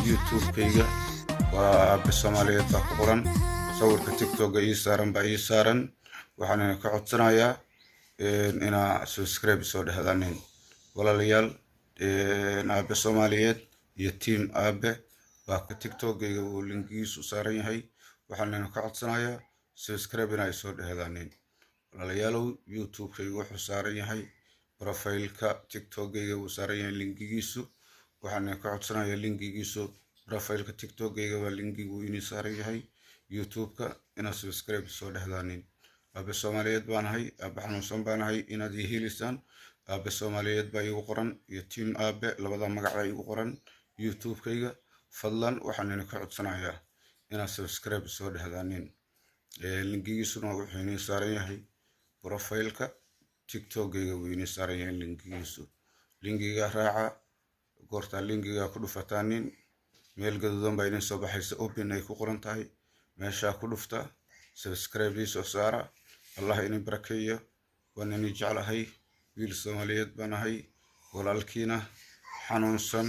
YouTube-kayga waa Aabe Soomaaliyeed baa ku qoran. Sawirka TikTok-ga ii saaran baa ii saaran. Waxaan idinka codsanayaa inaa subscribe soo dhehdanin, walaalayaal. Aabe Soomaaliyeed iyo Team Aabe baa TikTok-gayga uu linkigiisu saaran yahay. Waxaan idinka codsanayaa subscribe inaa soo dhehdanin, walaalayaalow. YouTube-kayga wuxuu saaran yahay profile-ka TikTok-gayga wuu saaran yahay linkigiisu. Waxaan idinka codsanayaa linkigiisu profile-ka TikTok-gayga waa linkigu inii saaran yahay. YouTube-ka inaad subscribe soo dhehdanin. Aabe Soomaaliyeed baan ahay, aabe xanuunsan baan ahay, inaad ii helisaan. Aabe Soomaaliyeed baa iigu qoran iyo Team Aabe, labada magac baa iigu qoran YouTube-kayga. Fadlan waxaan idinka codsanayaa inaad subscribe soo dhehdanin. Linkigiisuna wuxuu inii saaran yahay profile-ka TikTok-gayga wuu inii saaran yahay linkigiisu. Linkiga raaca. Goortaa linkiga ku dhufataanin, meel gaduudan baa idin soo baxaysa, open ay ku qoran tahay. Meeshaa ku dhufta, subscribe ii soo saara. Allah idin barakeeyo. Waan idin jeclahay. Wiil Soomaaliyeed baan ahay, walaalkiina xanuunsan.